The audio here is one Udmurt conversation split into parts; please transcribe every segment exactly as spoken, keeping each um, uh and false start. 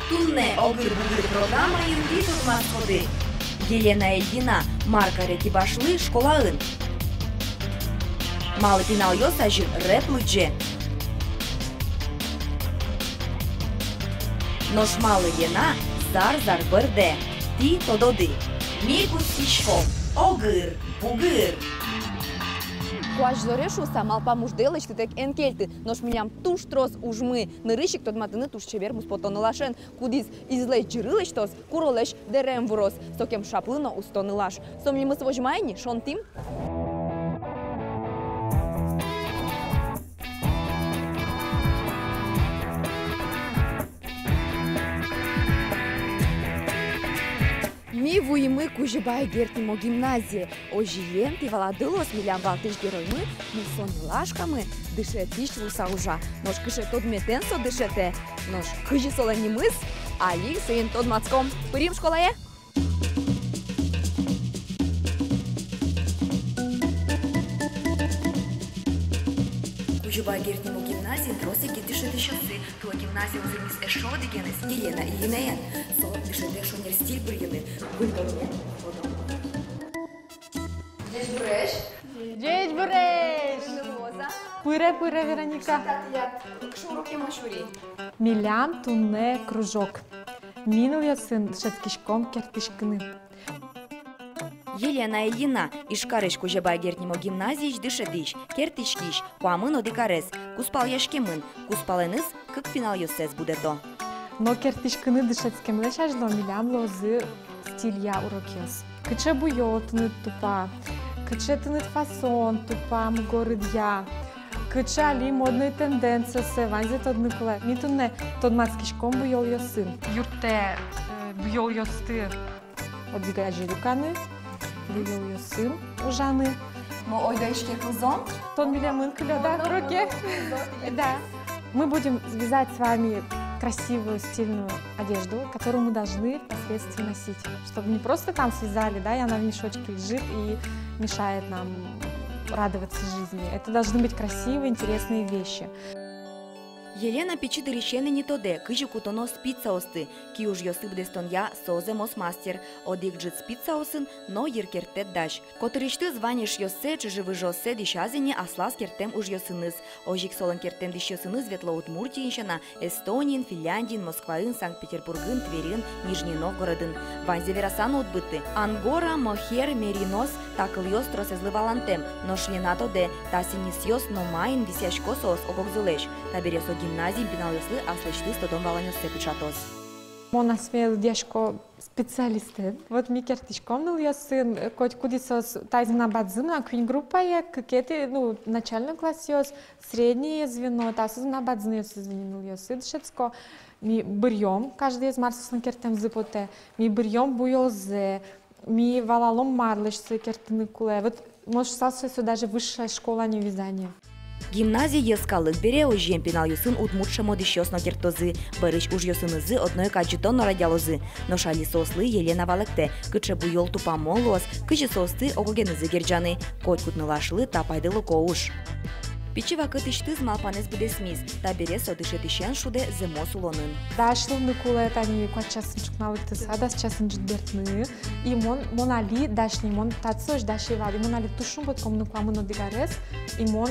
Туннэ «Огыр-бугыр» программаын тӥ тодматскоды: Елена Ильина мар каре Кибашлы школаын? Малы пиналъёс азьын рэп лыдӟе? Нош малы Лена зар-зар бӧрдэ? Тӥ тододы. Ми кутскиськом. Огыр-бугыр. Куазь зоре шуыса, малпам уждэ лэсьтытэк эн кельты. Нош милям туж трос ужмы. Нырысь ик тодматыны туж чебер муспото нылашен, кудӥз излэсь ӟыры лэсьтоз, куролэсь дэрем вуроз. Сокем шаплы но усто нылаш. Со милемыз возьма ини, шонтӥм. Ми вуимы Кузебай Герд нимо гимназие. Озьыен, тӥ валады луоз, милям валтӥсь героймы, мусо нылашкамы дышетӥсь луыса ужа. Нош кыӵе тодметэн со дышетэ, нош кызьы солэн нимыз, али соин тодматском. Пырим школае! Кузебай Герд нимо гимназиын трос егит дышетӥсьёссы. Туэ гимназиын ужамез эшшо одӥгеныз, Елена Ильинаен. Со дышетэ шонер стиль бырйыны. Выль тодмет. Ӟечбуресь! Ӟечбуресь! Пыре, пыре, Вероника! Кыӵе татыяд, кыӵе урокед мон сюри? Милям туннэ кружок. Ми нылъёсын дышетскиськом керттӥськыны. Елена Ильина, Ижкарысь Кузебай Герд нимо гимназиысь дышетӥсь, керттӥськись, куамын одӥг арес, кузпалъяськемын, кузпалэныз кык пиналъёссэс будэто. Но керттӥськыны дышетскемлэсь азьло милям луозы стилья урокъёс. Кыӵе буёл тыныд тупа, кыӵе тыныд фасон тупа мугорыдъя, кыӵе али модной тенденциоссэ, ваньзэ тодыны кулэ. Ми туннэ тодматскиськом буёлъёсын. Юрттэ, э, буёлъёсты одӥг азе люканы, буёлъёсын ужаны. Но ойдо иське кылзом. Тон милемын кылёд, да, кылзом, кылзом. Да. Мы будем вязать с вами красивую, стильную одежду, которую мы должны впоследствии носить. Чтобы не просто там связали, да, и она в мешочке лежит и мешает нам радоваться жизни. Это должны быть красивые, интересные вещи. Елена пичи дырысен ини тодэ, кызьы кутоно спицаосты. Киужъёсты быдэстонъя со зэмос мастер. Одӥг ӝыт спицаосын но йыркерттэт дась. Котырысьтыз вань эшъёссэ, чыжы-выжыоссэ дӥсяз ини аслаз керттэм ужъёсыныз. Озьы ик солэн керттэм дӥсьёсыныз ветло Удмуртиын сяна, Эстониын, Финляндиын, Москваын, Санкт-Петербургын, Тверьын, Нижний Новгородын. Ваньзэ вераса но уд быдты. Ангора, мохер, меринос, та кылъёс тросэзлы валантэм, нош Лена тодэ, та сӥньысъёс но маин висъясько соос ог-огзылэсь. Табере со гимназиын пиналъёслы аслэсьтыз тодон-валанъёссэ пыӵатоз. Мон асме лыдъясько специалистэн. Вот ми керттӥськом нылъёсын, котькудӥз соос, таиз мынам бадӟым на, куинь группае, кыкетӥ, ну, начальной классъёс, среднее звено, та соос мынам бадӟымъёсыз ини, нылъёсы дышетско. Ми быръём, каждыез мар соослэн керттэмзы потэ, ми быръём буёлзэ, ми валалом, марлэсь сое керттыны кулэ. Вот, может, со, со, со даже высшая школа не вязания. Гимназие йӧскалык бере, озьыен пиналъёсын удмурт шӧмо дӥсьёс но керттозы, бӧрысь ужъёсынызы одно ик адӟытон но радъялозы. Нош али соослы Елена валэктэ, кыӵе буёл тупамон луоз, кызьы соосты ог-огенызы герӟаны. Котькуд нылашлы та пайдалыко уж. Пичи вакытысьтыз малпанэз быдэсмиз, табере со дышетӥсен шудэ зэмос улонын. Дась луыны кулэ тани куать часын ӵукна лыктыса, дас часын ӝыт бертыны. И мон, мон али дась ни, мон татчы озьы дась ӧй вал, и мон али туж шумпотӥсько, мыным куамын одӥг арес, и мон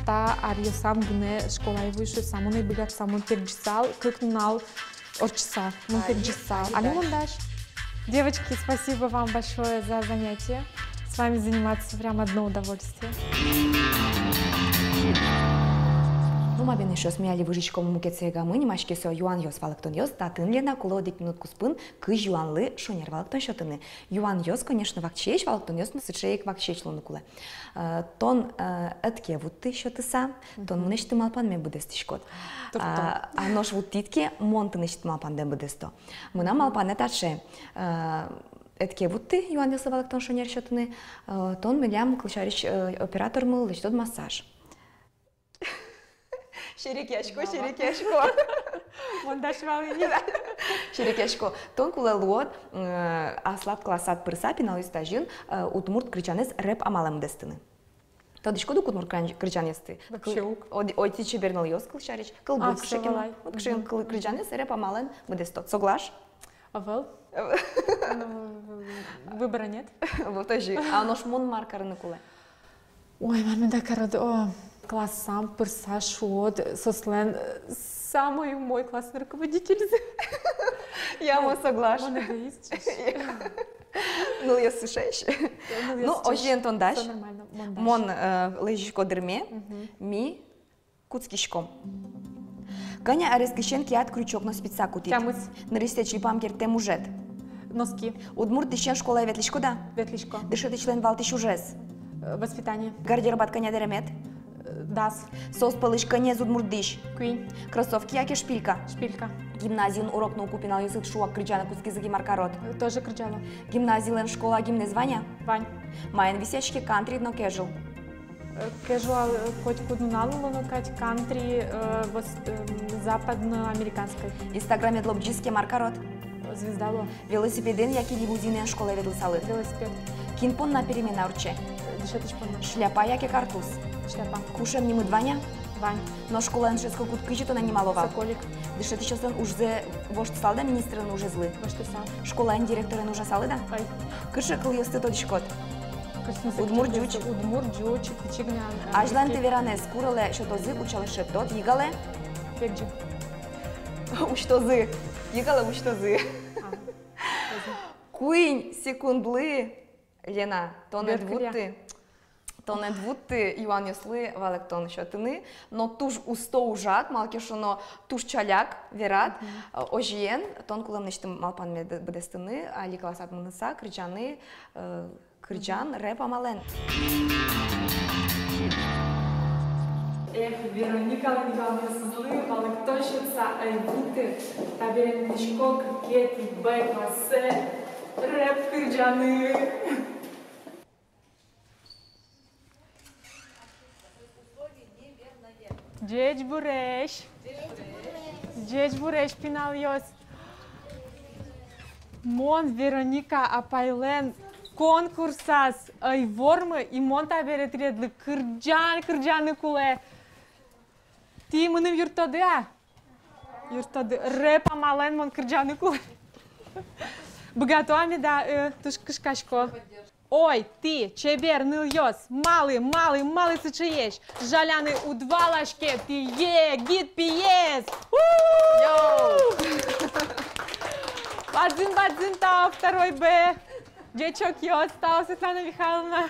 та аръёсам гинэ школае вуи шуыса, мон ӧй быгатысал, мон тыршысал кык нунал ортчыса, мон тыршысал. Али мон дась. Девочки, спасибо вам большое за занятие. С вами заниматься прям одно удовольствие. Ну, ма бен, эшъёс, ми али выжиськом мукет сэрегамы, нимаське со «Юанъёс, валэктонъёс». Татын, Лена, кулэ одӥг минут куспын кызь юанлы шонер валэктон сётыны. Юанъёс, конечно, вакчиесь, валэктонъёс но сыӵе ик вакчиесь луыны кулэ. Э, тон, э, ӧд ке вутты сётыса, тон мынэсьтым малпанме быдэстӥськод. Туртто. А, а нош вуттӥд ке, мон тынэсьтым малпанме быдэсто. Мынам малпанэ таӵе. Э, ӧд ке вутты юанъёслы валэктон шонер сётыны, э, тон милям, кылсярысь, э, оператормылы лэсьтод массаж. Серекъясько, серекъясько. Мон дась вал ини. Серекъясько. Тон кулэ луод, э, аслад классад пырыса, пиналъёсты азьын, э, удмурт кырӟанэз рэп амалэн быдэстыны. Тодӥськод ук удмурт кырӟан-, кырӟанъёсты? Вообще ук. Кыл-, од-, отӥ чебер нылъёс, кылсярысь, кылбур, а, кыӵе ке но. Всё, валай. Вот кыӵе ке но кыл-, кырӟанъёс рэп амалэн быдэстод. Соглаш? Ӧвӧл. Ну, выбора нет. Вот озьы. А нош мон мар карыны кулэ? Ой, мар меда карод, о, классам пырса шуод, соослэн, э, самой умой классный руководительзы. Я, мон соглаш. Мон эгоист. Нылъёс сыӵеесь. Нылъёс сыӵеесь. Ну, озьыен, тон дась. Всё нормально, мон дась. Мон, э, лэзисько дырме, мгм, ми кутскиськом. Кӧня арескысен кияд крючок но спица кутӥд? Тямыс. Нырысьсэ чильпам керттэм ужед? Носки. Удмурт дӥсен школае ветлӥськод-а? Ветлӥсько. Дышетӥсьлэн валтӥсь ужез? Э, воспитание. Гардеробад кӧня дэремед? Э, дас. Соос пӧлысь кӧняез удмурт дӥсь? Куинь. Кроссовки яке шпилька? Шпилька. Гимназиын урок нуыку пиналъёсыд шуак кырӟаны кутскизы ке, мар карод? Э, тоже кырӟало. Гимназилэн школа гимнэз вань-а? Вань. Маин висъяське, кантри но кежуал? Э, кежуал, э, котькуд нунал улоно кадь, кантри, э, вос-, э, западноамериканской. Инстаграмед лобӟиз ке, мар карод? Звезда луо. Велосипедэн яке лимузинэн школае ветлысалыд? Велосипед. Кин понна перемена ортче? Э, дышетӥсь понна. Шляпа яке картуз? Шляпа. Кушем нимыд вань-а? Вань. Нош школаын дышетскыкуд кызьы тонэ нимало вал? Соколик. Дышетӥсьёслэн ужзэ воштысалыд-а министрлэн ужезлы? Воштысал. Школаын директорен ужасалыд-а? Ӧй. Кыӵе кылъёсты тодӥськод? Кыӵе кылъёсты? Удмурт, ӟуч? Удмурт, ӟуч, пичи гинэ. Азьланьты веранэз курелэ сётозы, утчалэ шедьтод, йыгалэ? Пегӟы. Усьтозы. Йыгалэ, усьтозы. А, усьтозы. Куинь секундлы, Лена, тонэ ӧд вутты. Тонэ ӧд вутты юанъёслы валэктон сётыны, но туж усто ужад, малы ке шуоно туж ӵаляк верад. Мгм. Э, озьыен, тон кулэ мынэсьтым малпанме ды-, быдэстыны, али классад мыныса, кырӟаны, э, кырӟан, мгм, рэп амалэн. Эх, Вероникалэн юанъёсызлы валэктон сётыса ӧй вуты, табере мынӥсько кыкетӥ Б классэ рэп кырӟаны. Ӟечбуресь! Ӟечбуресь, пиналъёс! Мон Вероника апайлэн конкурсаз ӧй вормы, и мон табере тӥледлы кырӟан кырӟаны кулэ. Тӥ мыным юрттоды-а? Юрттоды. Рэп амалэн мон кырӟаны кулэ. Быгато-а меда, э, туж кышкасько. Ой, тӥ, чебер нылъёс, малы, малы, малы сыӵеесь? Жаляны уд валаське, тӥ егит пиез! У-у-у! Йоу! Бадӟым, бадӟым тау, второй Б. Ӟечок ёс, тау, Светлана Михайловна.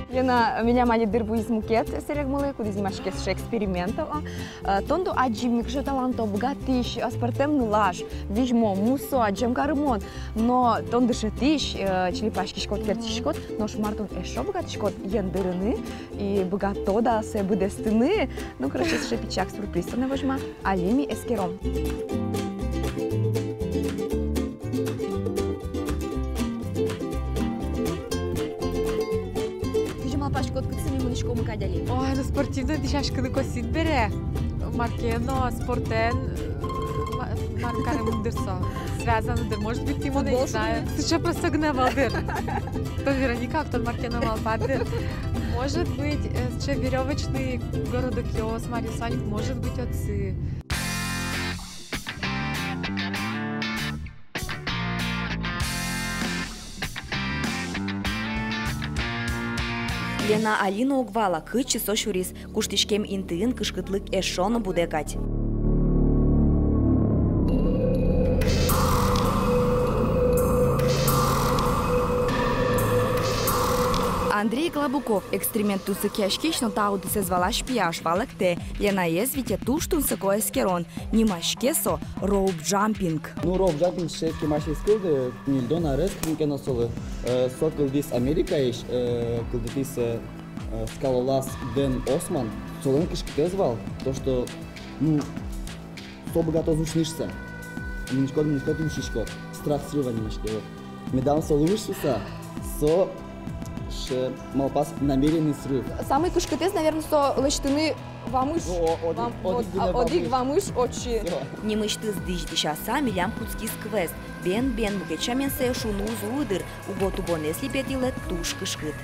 Лена, милям али дыр вуиз мукет сэрегмылы, кудӥз нимаське «Эксперимент». О, э, тон туж адӟим, микшо таланто, быгатӥсь, аспӧртэм нылаш, визьмо, мусо, адӟем карымон. Но тон дышетӥсь, э, чилипаськиськод, керттӥськод, нош мар тон эшшо быгатӥськод ендырыны, и быгатод-а сое быдэстыны? Ну, короче, сыӵе пичияк сюрприз тонэ возьма. Али ми эскером. Кызьы малпаськод, кытсы ми мынӥськомы кадь али? Ой, ну, спортивной дӥсяськыны косӥд бере. Мар ке но спортэн, э, ма-, мар каремын дыр со. Связано дыр. Может быть, тӥ монэ, не знаю. Футбол шуыны? Сыӵе просто гинэ ӧвӧл дыр. Тон Вероника, а тон мар ке но малпад дыр. Может быть, э, сыӵе верёвочный городокъёс, маръёс вань ик, может быть, отчы. Лена али но уг вала, кытчы со сюриз. Куштӥськем интыын кышкытлык эшшо но будэ кадь. Андрей Клабуков, «Эксперимент» тунсыкъяськись но та удысэз валась пияш, валэктэ: Ленаез витё туж тунсыко эскерон. Нимаське со роуп-джампинг. Ну, роуп-джампинг сыӵе кемалась эскерон, э, ньыльдон арес кытын ке но солы. Э, со кылдӥз Америкаысь, э, кылдытӥз, э, э, скалолаз Дэн Осман. Солэн кышкытэз вал то, что, ну, со быгатоз усьыны шуыса. Мынӥськод, мынӥськод, усьӥськод. Страх срыва нимаське, вот. Медам со луы шуыса, со, ш-, малпаз намеренный срыв. Самый кышкытэз, наверно, со лэсьтыны Вамыш. Ну, о-, одӥг, вам-, одӥг од-, гинэ а, одӥг вамыш. Вамыш отчы. Всё. Нимысьтыз дӥсь дӥсяса, милям кутскиз квест. Бен-бен мукет сямен сое шуны уз луы дыр, уго тубонэз липетӥллэ туж кышкыт.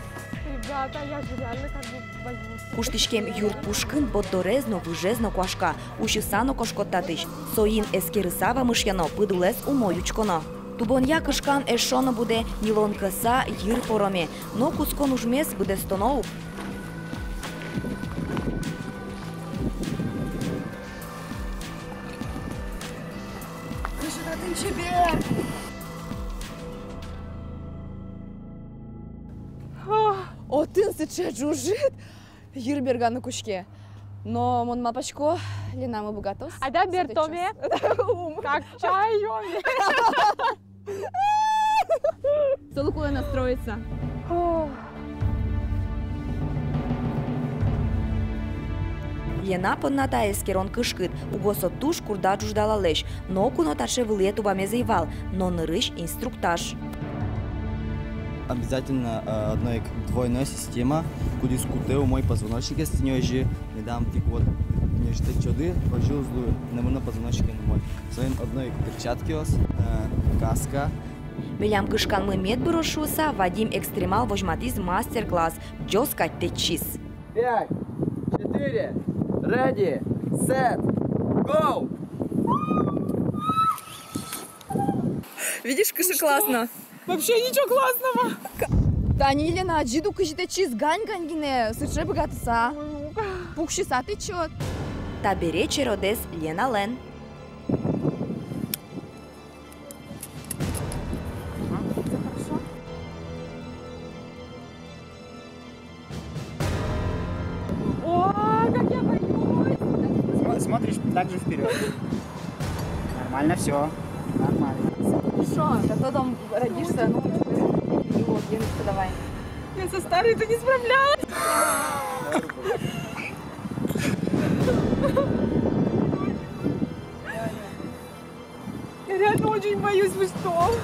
Ребята, я же реально как бы возьму. Куштӥськем юрт пушкын борддорез но, выжез но куашка, усьыса но кошкод татысь. Соин эскерыса вамышъяно, пыдулэз умой учконо. Тубонъя кышкан эшшо но будэ, ньылон кӧса йыр пороме, но кутскон ужмес быдэстоно ук. Кыӵе татын чебер! Отын сыӵе ӝужыт, йыр берганы кутске. Но мон малпасько, Ленамы быгатоз. Айда бертоме. Как чай ёме. Солы кулэ настроиться. Лена понна та эскерон кышкыт, уго со туж курда ӝуждалалэсь, ноку но таӵе вылӥе тубамез ӧй вал, но нырысь инструктаж. Обязательно, э, одно ик двойной система, кудӥз кутэ умой позвоночникез тӥни озьы, медам тӥ ик вот нежитэ чоды, озьы уз луы, номыр но позвоночникен умой. Соин одно ик перчаткиос, э, каска. Милям кышканмы мед быроз шуыса, Вадим Экстремал возьматӥз мастер-класс, ӟоз кадь тэтчиз. Пять, четыре, ready, set, go! Видишь, кыӵе классно. Вообще ничего классного. Тани Лена ӝыт ук кызьы тэтчиз, гань-гань гинэ, сыӵе быгатыса. Пуксьыса тэтчод. Табере черодэз Леналэн. Ага, всё хорошо. О, как я боюсь! Смо-, смотришь так же вперёд. Нормально, всё. Нормально. Хорошо, а то там родишься, ну, вот, Леночка, давай. Я со старой-то не справлялась. Я реально очень боюсь, вы что?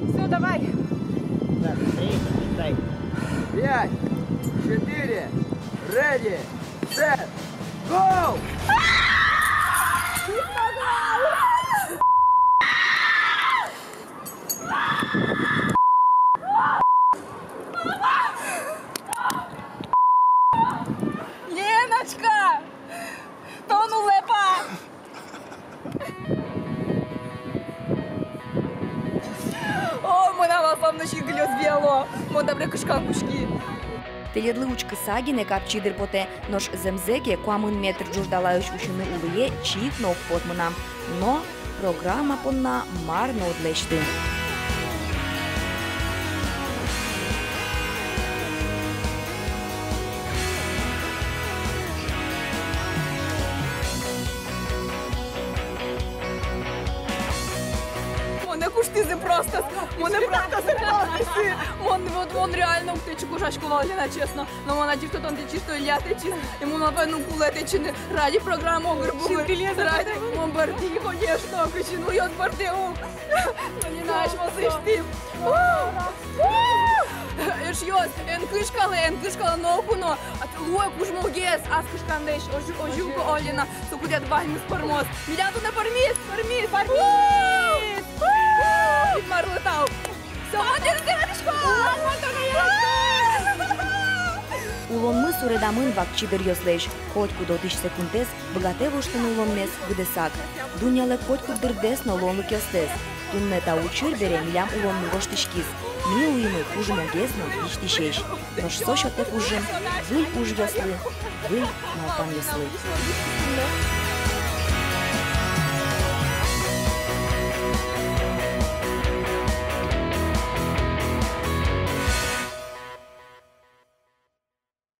Всё, давай. Так, три, пять. Пять, четыре, ready, set, go! Леночка! Тон улэ па! О, мынам аслам но синкылиос вияло. Мон табере кышкан кутски. Тӥледлы учкыса гинэ капчи дыр потэ, нош зэмзэ ке, куамын метр ӝуждалаысь усьыны улӥе чик но уг поты мынам. Но программа понна мар но уд лэсьты. Монэ куштӥзы просто, монэ просто сэрпалатӥзы. Мон, вот, мон реально уг тэтчы кожасько вал, Лена, честно. Но мон адӟи, что тон тэтчиз, что Илья тэтчиз. И мон малпай, ну, кулэ тэтчыны ради программы «Огыр-бугыр». Синкылиос ради, да? Мон бӧрдӥ, конечно, кызьы нылъёс бӧрдэ ук. Ну, не наш, вот, слышь ты. Эшъёс, эн кышкалэ, эн кышкалэ ноку но. А ты луэ кужмогес ас кышканлэсь, озьы, озьы ук, Олена, со кудӥз ваньмыз пӧрмоз. Милям туннэ пӧрмиз, пӧрмиз, пӧрмиз. Инмарлы тау. Всё, мон тӥледыз яратӥсько. Улонмы суредамын вакчи дыръёслэсь. Котькуд отысь секундэз быгатэ воштыны улонмес быдэсак. Дуннелы котькуд дырдэс но луонлыкъёстэс. Туннэ та учыр бере милям улонмы воштӥськиз. Ми луимы кужмогес но визьтӥсесь. Нош со сётэ кужым выль ужъёслы, выль малпанъёслы.